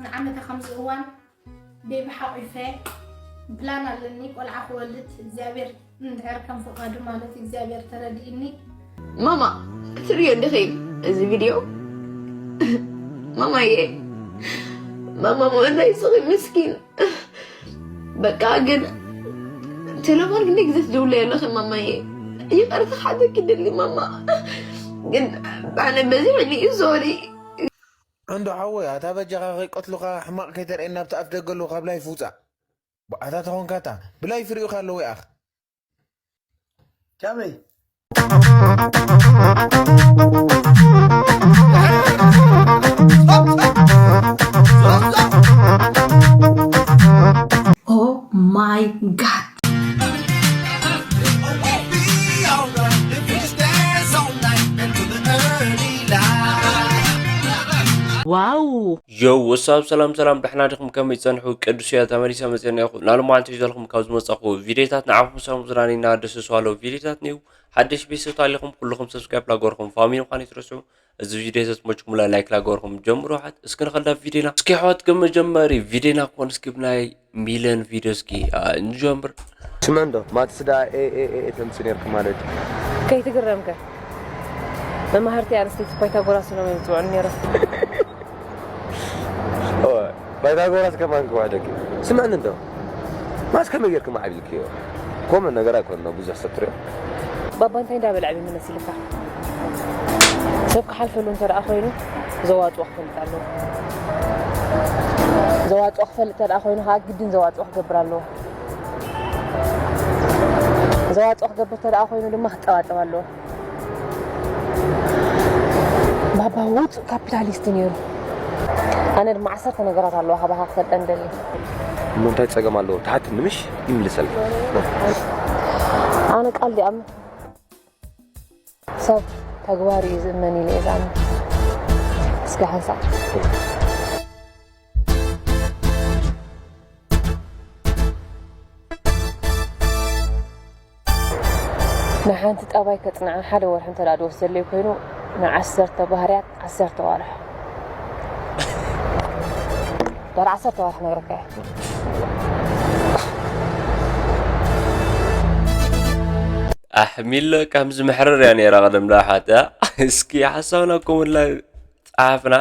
ንዓመታ ከምዚ እዋን ቤቢ ሓቂፈ ፕላን ኣለኒ፣ ቆልዓ ክወልድ እግዚኣብሔር እንድሕር ከም ፍቃዱ ማለት እግዚኣብሔር ተረዲእኒ። ማማ ክትርእዮ እንዲኺ እዚ ቪድዮ? ማማየ፣ ማማ መወዳይ ስኺ ምስኪን። በቃ ግን ቴሌፎን ክንደይ ግዜ ትድውለይ ኣለኺ ማማየ? ይቕርታ ክሓተኪ ደሊ ማማ። ግን ኣነ በዚሕኒ እዩ ሶሪ። እንዶ ሓወይ፣ ኣታ በጃኻ ከይቀትሉኻ ሕማቕ ከይተርእየና ኣብቲ ኣፍ ደገ ኣለዉ ካብ ላይፍ ውጻእ። ኣታ ተኾንካ ኣታ ብላይፍ ሪኡኻ ኣለዉ ይኣኽ። ከመይ? Oh my god. ዮው ወሳብ ሰላም ሰላም፣ ደሕና ዲኹም? ከመይ ጸንሑ? ቅዱስ እያ ተመሊሰ መጽኤና ይኹ ናልማዓንቲ ይዘልኹም ካብ ዝመጻኹ ቪዲዮታት ንዓኹም ሳሙ ዝራኒና ደስ ዝዋለው ቪዲዮታት ኒው ሓደሽ ቤተሰብ ታሊኹም ኩልኹም ሰብስክራይብ ላገርኹም ፋሚሊ ምዃን ይትረስዑ። እዚ ቪዲዮ ተስሞችኩምላ ላይክ ላገርኹም ጀምሩ። ሓት እስኪ ንኸዳ ቪዲዮና እስኪ ኣሕዋት፣ ከመጀመሪ ቪዲዮና ክኾን እስኪ ብናይ ሚለን ቪዲዮ እስኪ ንጀምር። ስምዕ እንዶ ማትስ ደኣ ኤ ኤ ኤ ኤ ተምጽእ ነርኪ ማለት እዩ። ከይትግረምከ መማህርቲ ኣንስተይቲ ፓይታጎራስ ኢሎም እዮም ዝፅውዑ ነይሮም። ኦ፣ ፓይታጎራስ ከማን ክዋደቂ። ስምዕኒ እንዶ ማስ ከመይ ጌርኪ ማዕቢልክዮ? ኮመን ነገር ኣይኮነ ብዙሕ ሰብ ትሪኦ። ባባ እንታይ እንዳበለ ዓብዩ መሲልካ? ሰብ ክሓልፈሉ እንተ ደኣ ኮይኑ ዘዋፅኦ ክፈልጥ ኣለዎ። ዘዋፅኦ ክፈልጥ እንተ ደኣ ኮይኑ ከዓ ግድን ዘዋፅኦ ክገብር ኣለዎ። ዘዋፅኦ ክገብር እንተ ደኣ ኮይኑ ድማ ክጠባጠብ ኣለዎ። ባባ ውፁእ ካፒታሊስት ነይሩ። ኣነ ድማ ዓሰርተ ነገራት ኣለዋ ካባኻ ክፈልጠን ደሊ። እሞ እንታይ ጸገም ኣለዎ? ትሓትኒ ምሽ? ይምልሰልኪ። ኣነ ቃል ዲኣም ሰብ ተግባር እዩ ዝእመን ኢለ እየ ዝኣምን። እስከ ሓንሳብ ንሓንቲ ጠባይ ከጽንዓ ሓደ ወርሒ እንተ ደኣ ዝወስደለይ ኮይኑ ንዓሰርተ ባህርያት ዓሰርተ ዋርሑ ዳር ዓሰርተ ዋርሒ ነግረካ እየ። ኣሕ ሚሎ ከምዚ መሕረር እያ ነይራ ቀደም ዳሓት እስኪ ሓሳብና ኮመንት ላይ ጸሓፍና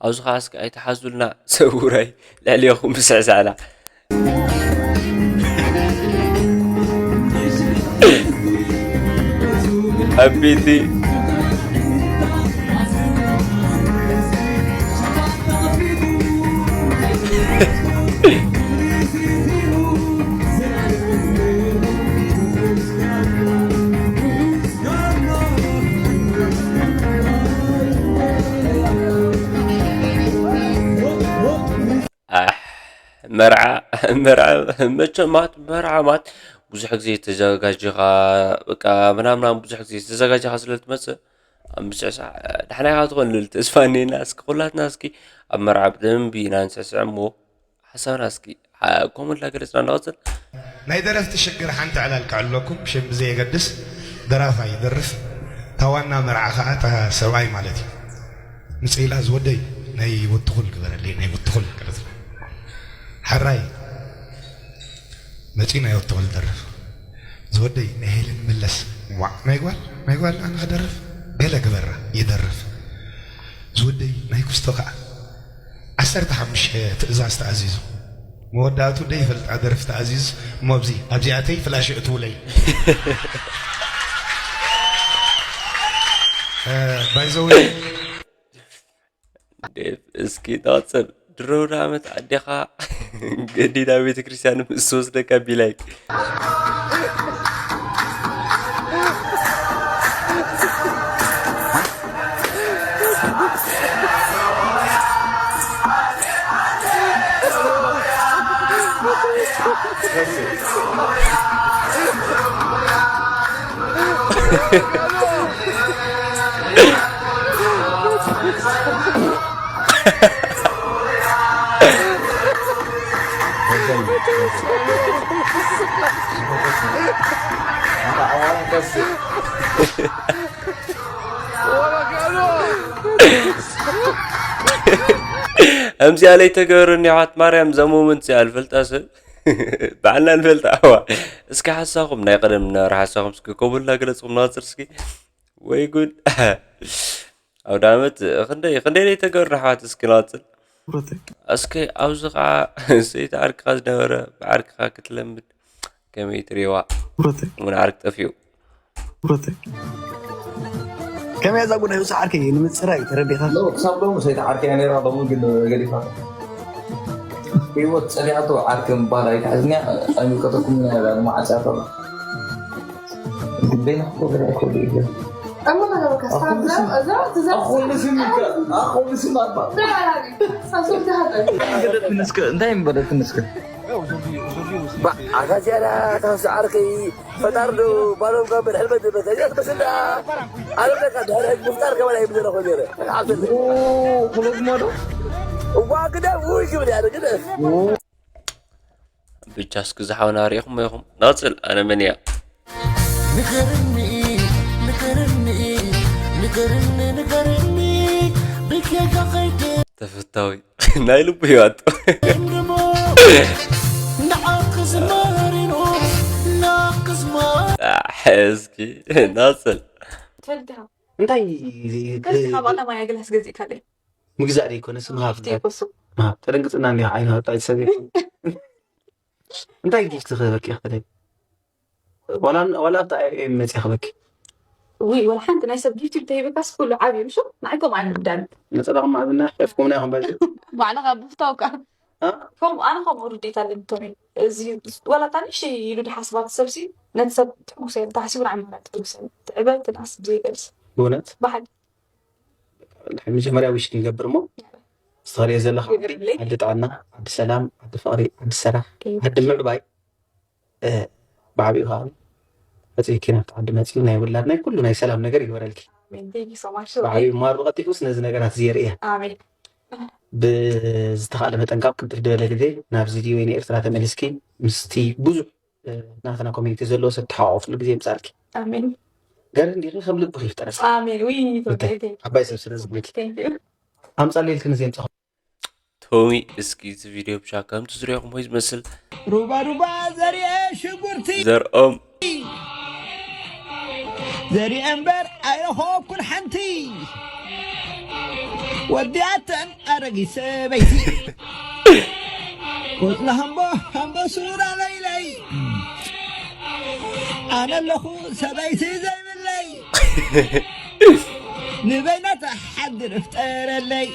ኣብዚ ኸዓ እስኪ ኣይትሓዙልና ሰውራይ ልዕሌኹም ምስዕሳዕና ኣቤቲ ኣሕ መርዓ መርዓ መቸማት መርዓ ማት ብዙሕ ግዜ ተዘጋጅኻ በቃ ምናምናም ብዙሕ ግዜ ተዘጋጅኻ ስለ ትመፅእ ኣብ ምስዕሳዕ ዳሕናይኻ ትኾን ልል ተስፋ እኔና እስኪ ኩላትና እስኪ ኣብ መርዓ ብደንቢ ኢና ንስዕስዕ እሞ ሓሳብና እስኪ ኮመንት ላገለፅና ንቐፅል። ናይ ደረፍቲ ሽግር ሓንቲ ዕላል ክዕለኩም ሽም ብዘየገድስ ደራፋይ ይደርፍ ታዋና መርዓ ከዓ ሰብኣይ ማለት እዩ። ምፅኢላ ዝወደይ ናይ ወትኹል ግበረለይ ናይ ወትኹል ቅርጽ ሓራይ መፂ ናይ ወትኹል ደርፍ ዝወደይ ናይ ሄልን መለስ ዋዕ ናይ ጓል ናይ ጓል ኣነ ክደርፍ ገለ ግበራ ይደርፍ ዝወደይ ናይ ክስቶ ከዓ ዓሰርተ ሓሙሽተ ትእዛዝ ተኣዚዙ መወዳእቱ ደይፈልጣ ደርፊ ተኣዚዙ እሞ ኣብዚ ኣብዚኣተይ ፍላሽ እትውለይ ባይዘወይ ዴቭ እስኪ ተቐጽል ድሮ ዳመት ኣዴኻ ገዲዳ ቤተ ክርስቲያን ምስ ወስደካ ቢላይ ከምዚኣ ለይተገበረኒ ኣሕዋት ማርያም፣ እዛ ሞመንት እዚኣ ልፈልጣ ሰብ ባዕልና ንፈልጣ። እዋ እስኪ ሓሳኹም ናይ ቀደም እናበረ ሓሳኹም እስኪ ኮቡልና ገለጽኩም ናጽር እስኪ። ወይ ጉድ። ኣውደ ዓመት ክንደይ ክንደይ ለይተገበረ ኣሕዋት እስኪ ናጽር። እስኪ ኣብዚ ኸዓ ሰይቲ ዓርክኻ ዝነበረ ብዓርክኻ ክትለምድ ከመይ ትሪእዋ? እውን ዓርክ ጠፊኡ። ከመይ እዛ ጉዳይ ውፅእ ዓርከይ ንምፅራይ ተረዲኻ? ክሳብ ሎሚ ሰይቲ ዓርከያ ነይራ፣ ሎሚ ግን ገዲፋ። ህይወት ፀሊኣቶ ዓርኪ ምባል ኣይትሓዝንያ። ኣይምልከተኩም ኢና ኢላ ንመዓፅያቶ ኣላ። ግዴና ክኮ ገዳ ይኮሉ እዩ። ኣኩሉ ስም ኣባ እንታይ ምበለት ንስክ ኣካዚያና ታሱ ዓርከይ ፈጣር ዶ ባሎም ጋምበል ሕልበት ዝበከዚያ ትመስል ደኣ ኣነ በቃ ድሕሪ ሕጂ ምፍጣር ከማን ኣይብዘለኹ ነይረ ተሓብተለ ኩለዝሞ ዶ እዋ ግደፍ ውይ ክብል ያለ ግደፍ ብቻ እስኪ ዝሓውና ሪኢኹም ኢኹም ናፅል ኣነ መን እያ ንገርኒ ንገርኒ ንገርኒ ንገርኒ ብጌጋ ኸይደ ተፈታዊ ናይ ልቡ ህይወት እሞ ንዓኺ ዝማሪኖ ንዓኺ ዝማ እስኪ ናፅል ተረዲኻ እንታይ ከዚ ካብ ኣለማያ ግላስ ገዚእካለይ ምግዛእ ዘይኮነስ ምሃብ ኣብቲ ይኮሱ ምሃብ ተደንግፅና እንዲኻ ዓይኒ ወጣ ይሰብ እንታይ ጊፍቲ ክህበኪ ይኽእል ዋላ ኣብታ መፅያ ክበኪ ውይ ወላ ሓንቲ ናይ ሰብ ጊፍቲ እንተሂበካስ ኩሉ ዓብዩ ምሹ ንዓይ ከምኡ ኣይንርዳን ነፀላኹም ኣብና ሕፍኩምና ኢኹም በዚ ባዕልኻ ብፍታውካ ከምኡ ኣነ ከምኡ ርዴት ኣለኒ ቶሚ እዚ ወላ እታ ንእሽተይ ኢሉ ድሓስባ ሰብሲ ነቲ ሰብ ትሕጉሰ ተሓሲቡ ንዓይ ማለት ትሕጉሰ ትዕበ ትንኣስ ብዘይገልፅ ብእውነት ብሓቂ መጀመርያ ዊሽ ክንገብር እሞ ዝተኸልየ ዘለካ ዓዲ ይግበረለይ። ዓዲ ጥዕና ዓዲ ሰላም ዓዲ ፍቕሪ ዓዲ ሰራሕ ዓዲ ምዕባይ እ፣ ብዓቢኡ ከዓ መፅእኪ ናብቲ ዓዲ መፅኡ ናይ ውላድ ናይ ኩሉ ናይ ሰላም ነገር ይግበረልኪ ኣሜን። Thank you so much. ብዓቢኡ ማር ብቐልጢፉስ ነዚ ነገራት እዚ የርእያ ኣሜን። ብዝተኻእለ መጠን ካብ ቅልጥፍ ዝበለ ግዜ ናብዚ ድዩ ወይ ንኤርትራ ተመሊስኪ ምስቲ ብዙሕ እ፣ ናትና ኮሚኒቲ ዘለዎ ሰብ ተሓቋቑፍሉ ግዜ ምፃልኪ ኣሜን። ገር እንዲኺ ከም ልብኺ ይፍጠረልኪ ኣሜን። ውይ ተወዳይተይ። ዓባይ ሰብ ስለ ዝኾንኪ Thank you. ኣምፃለይ ኢልክን ዘምፃኹ ቶሚ እስኪ እዚ ቪድዮ ብቻ ከምቲ ዝሪኦኹም ወይ ዝመስል ሩባ ሩባ ዘሪአ ሽጉርቲ ዘርኦም ዘሪአ እምበር ኣይረኸብኩን ሓንቲ ወዲኣተን ኣረጊት ሰበይቲ ቆፅሊ ሃምቦ ሃምቦ ሱራ ለይለይ ኣነ ኣለኹ ሰበይቲ ዘይብለይ ንበይና ተሓድር ፍጠረለይ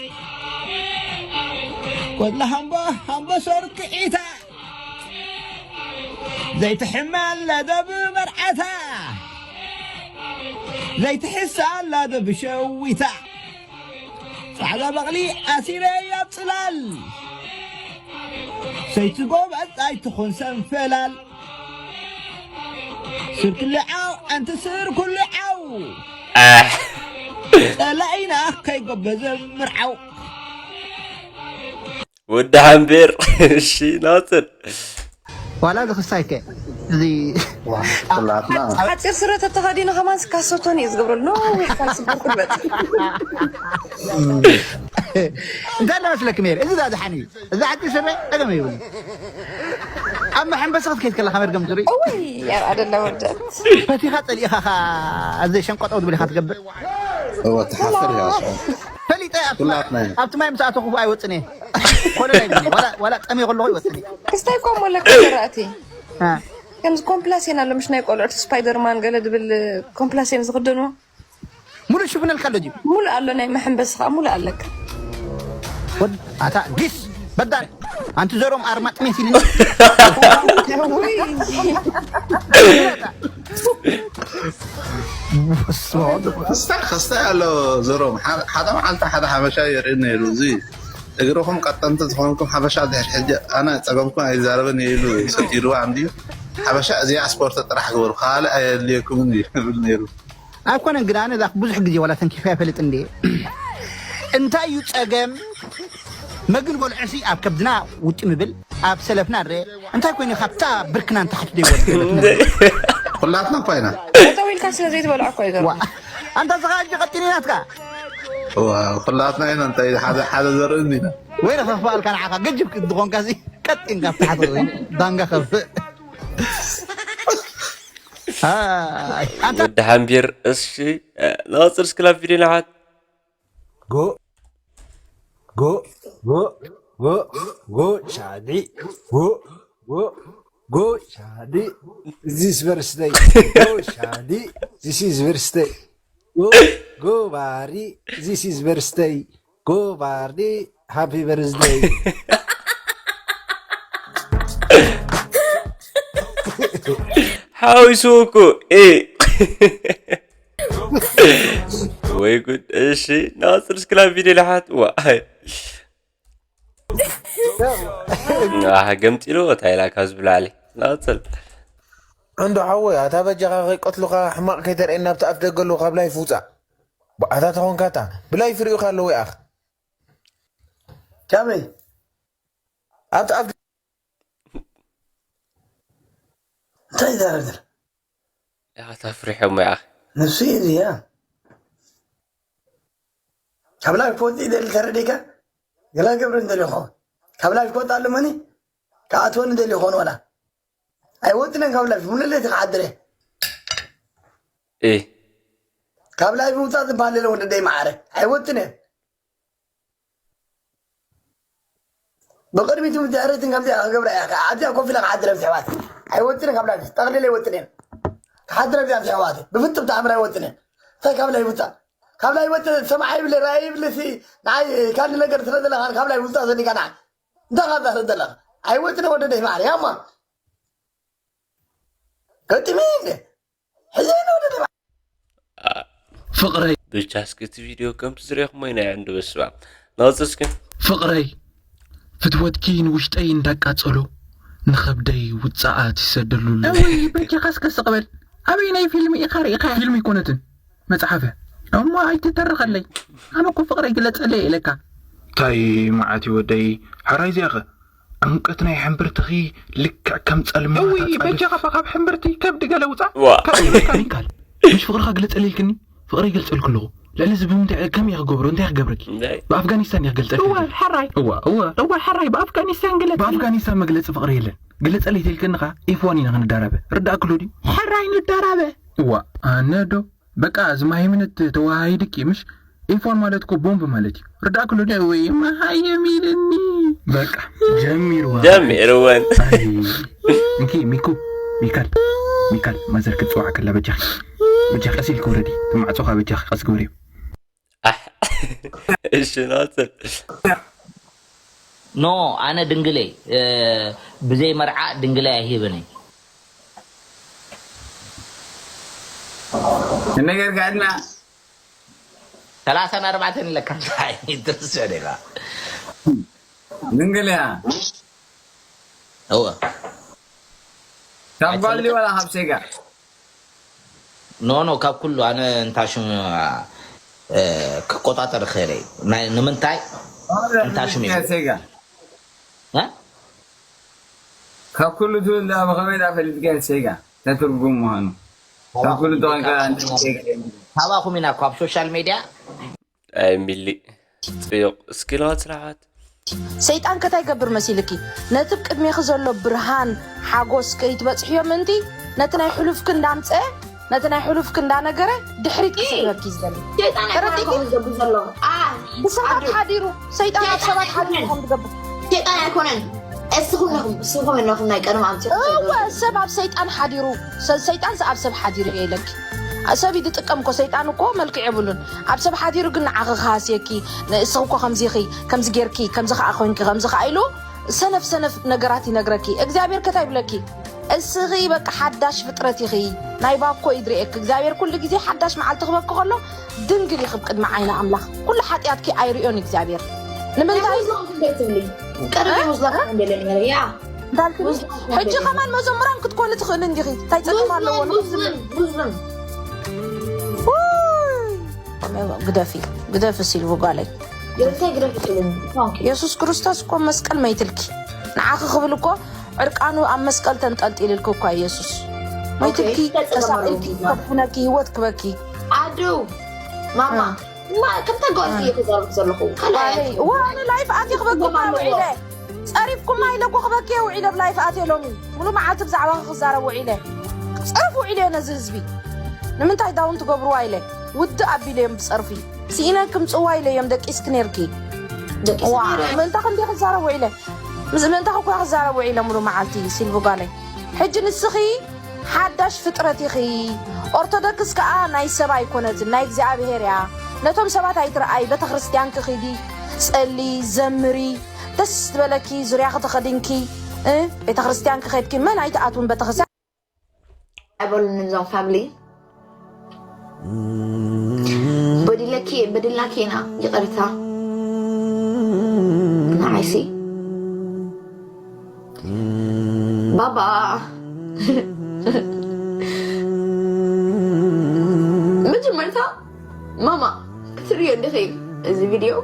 ቆፅሊ ሃምቦ ሃምቦ ሰርክዒታ ዘይትሕመ ኣላ ዶ ብመርዓታ ዘይትሕሰ ኣላ ዶ ብሸዊታ ፃዕዳ በቕሊ ኣሲረ ኣብ ፅላል ሰይቲ ጎበዝ ኣይትኹን ሰንፈላል ስር ክልዓው ኣንቲ ስር ኩልዓው ኣሕ ጸላኢና ከይጎበዘ ምርዓው ወዲ ሓምቤር እሺ ናፅል ዋላ እዚ ክስታይ ከ እዚ ኩላትና ሓፂር ስረ ተተኸዲኑ ከማን ካሶቶን እዩ ዝገብረሉ ነዊሕ ካልሲ ብርኩ ድበጥ እንታይ እንዳመስለክም እየ እዚ ዳ ዝሓን እዩ እዚ ሓፂር ስረ ፀገም ይብሉ ኣብ መሐንበሲ ክትከይድ ከለካ መርገም ትርኢ እውይ ኣርኣደላ ወደት ፈቲኻ ፀሊእኻ ኣዘይ ሸንቆጠው ድብል ኢኻ ትገብር እወ ትሓፍር እያ ፈሊጠ ኣብቲ ኩላትና ኢና ኣብቲ ማይ ምስ ኣተኹ ኣይወፅን እየ ኮለል ኣይብልን እየ ዋላ- ዋላ ጠምየ ከለኹ ይወፅን እየ ክስታይ እኮ እሞ ኣለካ ዘራእቲ እ። ከምዚ ኮምፕላሴን ኣሎ ምሽ ናይ ቆልዑት ስፓይደርማን ገለ ድብል ኮምፕላሴን ዝኽደንዎ ሙሉእ ሽፍነልካ ኣሎ ጅብ ሙሉእ ኣሎ ናይ መሐንበሲ ከዓ ሙሉእ ኣለካ ወድ ኣታ ጊስ በዳል ኣንቲ ዘሮም ኣርማጥ ሜት ኢልን ውይ ክስታይ ክስታይ ኣሎ ዘሮም ሓደ መዓልቲ ሓደ ሓበሻ የርኢ ነይሩ እዚ እግርኹም ቀጠንቲ ዝኾንኩም ሓበሻ ድሕር ሕጂ ኣነ ፀገምኩም ኣይዛረብን እየ ኢሉ ሰቲርዋ እንድዩ ሓበሻ እዚኣ ስፖርት ጥራሕ ግበሩ ካልእ ኣየድልየኩምን እዩ ይብል ነይሩ ኣይኮነን ግን ኣነ ዛ ብዙሕ ግዜ ዋላ ተንኪፈ ኣይፈልጥ እንዴ እንታይ እዩ ፀገም መግን በልዑሲ ኣብ ከብድና ውጭ ምብል ኣብ ሰለፍና ረ እንታይ ኮይኑ ካብታ ብርክና ንታሕት ደይወል ኩላትና እኳ ኢና ጠዊልካ ስለ ዘይትበልዖ እኮ እዩ ዘሎ ኣንታ ስኻ እጅ ቀጢኒ ናትካ ኩላትና ኢና እንታይ ሓደ ሓደ ዘርእን ኢና ወይ ረኸኽባልካ ንዓኻ ገጅብ ክትኾንካ ሲ ቀጢንካ ብታሕቲ ዳንጋ ከብእ። ኣይ፣ ኣንታ ወዲ ሓምቢር እሺ። ንቐፅል እስክላ ቪድዮ ንሓት Go, go, go, go, go, Charlie. Go, go, go, Charlie. This is birthday. Go, Charlie. This is birthday. Go, go, Barry. This is birthday. Go, Barry. Happy birthday. ሓዊሱ እኮ እ ወይ ጉድ። እሺ ናፅር እስክላ ቪድዮ ልሓት ዋ ኣህ ገምጢሉ እንታይ ኢላ ካብ ዝብላዕሊ ናፅል እንዶ ሓወይ ኣታ በጃኻ ከይቀትሉኻ ሕማቕ ከይተርእየና ኣብቲ ኣፍ ደገ ኣለዉ ካብ ላይፍ ውፃእ። ኣታ ተኾንካታ ብላይፍ ሪኡኻ ኣለዉ ይኣኽ ከመይ ኣብቲ ኣፍ እንታይ ይዛረብ ዘሎ? ኢኻ ተፍሪሖሞ ኢኻ ንሱ እዩ እዚኣ ካብ ላይፍ ክወፅእ ይደሊ ተረዲካ ገላ ገብረ እንደሊ ይኸውን ካብ ላይፍ ክወፅእ ኣሎ መኒ ክኣትወኒ ደሊ ይኸውን ወላ ኣይወፅነን ካብ ላይፍ ሙሉ ለይቲ ክሓድር እየ እ ካብ ላይፍ ምውፃእ ዝበሃል የለ ወለደይ መዓረ ኣይወፅነን ብቕድሚት ብድሕሪትን ከምዚኣ ክገብራ እያ ኣዚኣ ኮፍ ኢለ ክሓድር እየ ምስ ኣሕዋት ኣይወፅነን ካብ ላይፍ ጠቕሊለ ኣይወፅነን ክሓድር እየ ምስ ኣሕዋት ብፍፁም ተኣምር ኣይወፅነን እንታይ ካብ ላይፍ ውፃእ ካብ ላይፍ ወፅእ ሰማዕ ይብል ራእይ ይብል ሲ ንዓይ ካልእ ነገር ስለ ዘለካ ካብ ላይፍ ውፃእ ዘኒካ ንዓይ እንታይ ካብ ዛረብ ዘለካ ኣይወፅነን ወለደይ መዓረ ያማ ገጢመ እንደ ሕዘ ወደ ፍቕረይ ብቻ እስኪ እቲ ቪድዮ ከምቲ ዝረኹሞ ኢና እንዶ በስባ ናውፅስኪ ፍቕረይ ፍትወትኪ ንውሽጠይ እንዳቃጸሎ ንኸብደይ ውጻኣት ይሰደሉሉ። እውይ በጃኻ እስከ ስቕ በል። ኣበይናይ ፊልም ኢኻ ርኢኻያ? ፊልም ኣይኮነትን መጽሓፍ እያ። እሞ ኣይትተርኸለይ። ኣነ እኮ ፍቕረይ ግለጸለይ ኢለካ። ታይ መዓት እዩ ወደይ ሓራይ እዚኣኸ ዕምቀት ናይ ሕምብርትኺ ልክዕ ከም ጸልማት እውይ ኣጻድፍ። በጃኻ እባ ካብ ሕምብርቲ ከብዲ ገለ ውጻእ። ዋ ካልእ ኢልካኒ ካልእ። ምሽ ፍቕርኻ ግለጸለይ ኢልክኒ ፍቕረይ ይገልጸልኪ ኣለኹ። ልዕሊ እዚ ብምንታይ ከመይ እየ ክገብሮ እንታይ እየ ክገብረኪ? ብኣፍጋኒስታን እየ ክገልጸልኪ እወ ዘለኹ። ሕራይ እዋ እዋ እወ ሕራይ ብኣፍጋኒስታን ግለጽ ብኣፍጋኒስታን መግለጺ ፍቕሪ የለን። ግለጸለይ ተልክንኻ ኤፍ ዋን ኢና ክንዳረበ ርዳእኪ ዶ ድዩ? ሕራይ ንዳረበ እዋ ኣነ ዶ በቃ እዚ ማሂምነት ተወሃሂድኪ ምሽ ኤፍ ዋን ማለት እኮ ቦምብ ማለት እዩ። ርዳእኪ ዶ ድዩ? ወይ መሃይም ኢልኒ በቃ ጀሚርዋ ጀሚርወን ኣይ፣ እንኪ ሚኩ ሚካል ሚካል ማዘር ክትፅዋዕ ከላ በጃኺ በጃኺ ቀስ ኢልኪ ውረዲ ማዕፆኻ በጃኺ ቀስ ግበርዮ ኣሕ እሺ ናፅል ኖ ኣነ ድንግለይ እ፣ ብዘይ መርዓ ድንግለይ ኣይህብን እየ ነገር ጋድና ሰላሳን ኣርባዕተን ኢለካ ትርስዕ ዲኻ ድንግል እያ እወ ካብ ጓል ወላ ካብ ሴጋ ኖ ኖ ካብ ኩሉ ኣነ እንታሽም እ፣ ክቆጣጠር ይኽእል እየ ናይ ንምንታይ እንታሽም እዩ ሴጋ እ? ካብ ኩሉ ትብል ዳ ብኸመይ ዳ ፈሊጥካ ሴጋ እንታይ ትርጉም ምዃኑ ካብ ኩሉ ተቐንካ ካባኹም ኢና ካብ ሶሻል ሜድያ ኣይ ሚሊ ፅዩቕ እስኪ ለዋት ስራሓት ሰይጣን ከታይ ገብር መሲልኪ ነቲ ቅድሜኺ ዘሎ ብርሃን ሓጎስ ከይትበፅሕዮ ምእንቲ ነቲ ናይ ሕሉፍኪ እንዳምፀአ ነቲ ናይ ሕሉፍኪ እንዳነገረ ድሕሪት ክስሕበኪ ዝደሊ ሰይጣን ኣይኮነን ተረዲእኪ ከምኡ ዝገብር ዘሎ ኣ ብሰባት ሓዲሩ ሰይጣን ኣብ ሰባት ሓዲሩ ከም ዝገብር ሰይጣን ኣይኮነን እስኹም ነኹም እስኹም ነኹም ናይ ቀደም ኣምፂ እወ ሰብ ኣብ ሰይጣን ሓዲሩ ሰ- ሰይጣን ኣብ ሰብ ሓዲሩ እየ ኢለኪ ሰብ እዩ ዝጥቀም እኮ ሰይጣን እኮ መልክዕ የብሉን ኣብ ሰብ ሓዲሩ ግን ንዓኺ ክሃስየኪ ንእስኺ እኮ ከምዚኺ ከምዚ ጌርኪ ከምዚ ከዓ ኮንኪ ከምዚ ከዓ ኢሉ ሰነፍ ሰነፍ ነገራት ይነግረኪ እግዚኣብሔር ከታይ ይብለኪ እስኺ በቃ ሓዳሽ ፍጥረት ኢኺ ናይ ባኮ ይድርኤክ እግዚኣብሔር ኩሉ ግዜ ሓዳሽ መዓልቲ ክበኪ ከሎ ድንግል ኢኺ ቅድሚ ዓይኒ ኣምላኽ ኩሉ ሓጢኣትኪ ኣይርእዮን እግዚኣብሔር ንምንታይ ቀደም ወስላካ እንደለን ያ እንዳልክኒ ሕጂ ከማን መዘሙራን ክትኮኒ ትኽእሊ እንዲኺ እንታይ ፀገም ኣለዎ ንኽትብል ግደፊ ግደፊ ሲልቡ ጓለይ እንታይ ግደፍ ትልም የሱስ ክርስቶስ እኮ መስቀል መይትልኪ ንዓኺ ክብል እኮ ዕርቃኑ ኣብ መስቀል ተንጠልጢልልኪ እኳ የሱስ መይትልኪ ተሳቂልኪ ከድሕነኪ ህይወት ክበኪ ኣዱ ማማ ከምታ ጓል እየ ክዛረብ ዘለኹ። ካልኣይ ኣቲ ዋ ኣነ ላይፍ ኣትየ ክበክየኩም ውዒለ። ጸሪፍኩማ ኢለ እኮ ክበክየ ውዒለ። ብ ላይፍ ኣትየ ሎሚ ሙሉ መዓልቲ ብዛዕባ ክዛረብ ውዒለ። ክጸርፍ ውዒለ ነዚ ህዝቢ። ንምንታይ ዳውን ትገብርዋ ኢለ ውድእ ኣቢለ እዮም ብጸርፊ። ስኢነ ክምጽዋ ኢለ እዮም ደቂስክ ነርኪ። ደቂ ዋ ሰማርያ ምእንታ ክንዲ ክዛረብ ውዒለ። ምስ ምእንታ ክኳ ክዛረብ ውዒለ ሙሉ መዓልቲ። ሲልቪ ጓለይ ሕጂ ንስኺ ሓዳሽ ፍጥረት ኢኺ። ኦርቶዶክስ ከኣ ናይ ሰብ ኣይኮነትን ናይ እግዚኣብሄር እያ። ነቶም ሰባት ኣይትረኣይ። ቤተክርስትያን ክኺዲ ጸሊ ዘምሪ ደስ ዝበለኪ ዙርያ ክተኸዲንኪ እ ቤተክርስትያን ክኸድኪ መን ኣይትኣትውን ቤተክርስትያን። ኣይበሉን እዞም ፋሚሊ። በዲለኪ በዲልናኪ ኢና ይቕርታ። ንዓይሲ ባባ መጀመርታ ማማ ክትርእዮ እንዲኺ እዚ ቪድዮ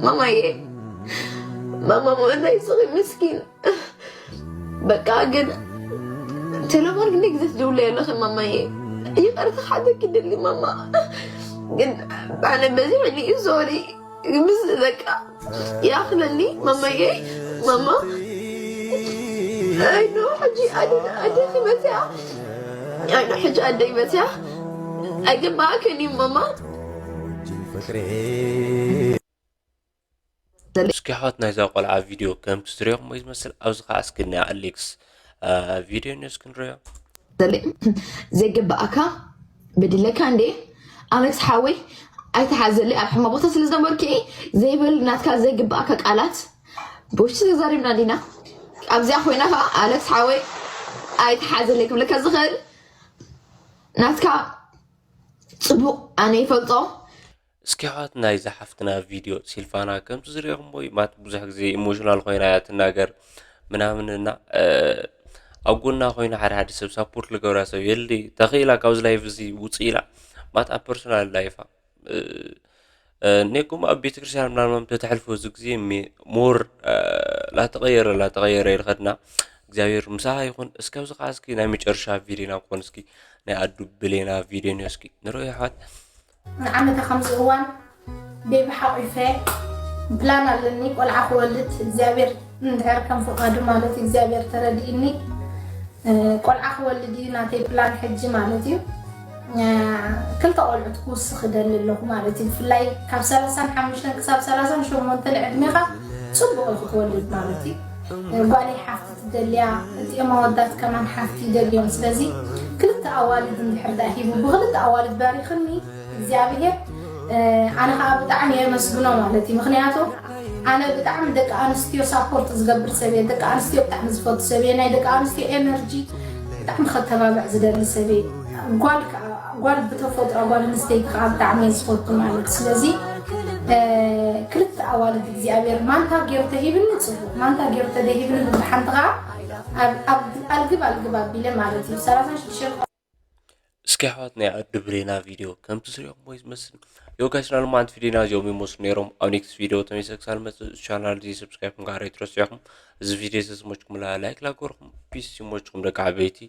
ማማየ ማማ መወዳይ ስኺ ምስኪን በቃ ግን ቴሌፎን ክንደይ ግዜ ትድውለይ ኣለኺ ማማየ ይቕርታ ሓተኪ ደሊ ማማ ግን ኣነ በዚሕኒ እዩ ሶሪ ምስ በቃ ይኣኽለኒ ማማየ ማማ ኣይኖ ሕጂ ኣደ ኣደ ክመፅያ ኣይኖ ሕጂ ኣደ ይመፅያ ኣይግባኣክን እዩ ማማ እስኪ ሓወት ናይዛ ቆልዓ ቪድዮ ከምቲ ዝሪኦኹሞ እዩ ዝመስል። ኣብዚ ከዓ እስኪ ናይ ኣሌክስ ቪድዮ እኒኦ እስኪ ንሪኦ። ዘለ ዘይግባኣካ በዲለካ እንዴ ኣመክስ ሓወይ ኣይተሓዘለይ ኣብ ሕማ ቦታ ስለ ዝነበርኪ ዘይበል ናትካ ዘይግባኣካ ቃላት ብውሽጢ ተዛሪብና ዲና ኣብዚኣ ኮይና ከዓ ኣለክስ ሓወይ ኣይተሓዘለይ ክብለካ ዝኽእል ናትካ ፅቡቅ ኣነ ይፈልጦ እስኪ ሓወት ናይዛ ሓፍትና ቪድዮ ሲልፋና ከምቲ ዝሪኦኹሞ እዩ ማለት ብዙሕ ግዜ ኢሞሽናል ኮይና እያ ትናገር ምናምን እና ኣብ ጎና ኮይና ሓደ ሓደ ሰብ ሳፖርት ልገብራ ሰብ የለ ተኽኢላ ካብዚ ላይፍ እዚ ውፅእ ኢላ ማለት ኣብ ፐርሶናል ላይፋ ኔኩም ኣብ ቤተክርስትያን ምናልባት ተተሕልፎ እዚ ግዜ ሞር ላተቀየረ ላተቀየረ ይልኸድና እግዚኣብሔር ምሳኻ ይኹን እስከ ኣብዚ ከዓ እስኪ ናይ መጨረሻ ቪድዮና ክኾን እስኪ ናይ ኣዱ ብሌና ቪድዮ ኒዮ እስኪ ንሪኦ ይሓት ንዓመታ ከምዚ እዋን ቤቢ ሓቂፈ ፕላን ኣለኒ ቆልዓ ክወልድ እግዚኣብሔር እንድሕር ከም ፍቃዱ ማለት እግዚኣብሔር ተረዲእኒ ቆልዓ ክወልድ እዩ ናተይ ፕላን ሕጂ ማለት እዩ ክልተ ቆልዑት ክውስኽ እደሊ ኣለኹ ማለት እዩ ብፍላይ ካብ ሰላሳን ሓሙሽተን ክሳብ ሰላሳን ሸሞንተን ዕድሜኻ ፅቡቅ እዩ ክትወልድ ማለት እዩ ጓለይ ሓፍቲ ትደልያ እቲኦም ኣወዳት ከማን ሓፍቲ ይደልዮም ስለዚ ክልተ ኣዋልድ እንድሕር ዳ ሂቡ ብክልተ ኣዋልድ ባሪኽኒ እግዚኣብሔር ኣነ ከዓ ብጣዕሚ የመስግኖ ማለት እዩ ምክንያቱ ኣነ ብጣዕሚ ደቂ ኣንስትዮ ሳፖርት ዝገብር ሰብ እየ ደቂ ኣንስትዮ ብጣዕሚ ዝፈቱ ሰብ እየ ናይ ደቂ ኣንስትዮ ኤነርጂ ብጣዕሚ ከተባብዕ ዝደሊ ሰብ እየ ጓል ከዓ ጓል ብተፈጥሮ ጓል ኣንስተይቲ ከዓ ብጣዕሚ እየ ዝፈቱ ማለት ስለዚ ክልተ ኣዋልድ እግዚኣብሔር ማንታ ገይሩ ተሂብኒ ፅቡቅ ማንታ ገይሩ ተደሂብኒ ብሓንቲ ከዓ ኣልግብ ኣልግብ ኣቢለ ማለት እዩ ሰላሳ ሽዱሽተ እስኪ ኣሕዋት ናይ ኣዱ ብሌና ቪድዮ ከምቲ ዝሪኦኹሞ እዩ ዝመስል። ዮ ጋይስ ናሉ ማዓንቲ ቪድዮና እዚኦም ይመስሉ ነይሮም። ኣብ ኔክስት ቪድዮ ተመልሰ ክሳብ መፅእ ቻናል እዚ ሰብስክራይብ ምግባር ኣይትረስዑ ኢኹም። እዚ ቪድዮ ተዝመችኩም ላይክ ላገርኩም ፒስ ይመችኩም ደቂ ዓበይቲ።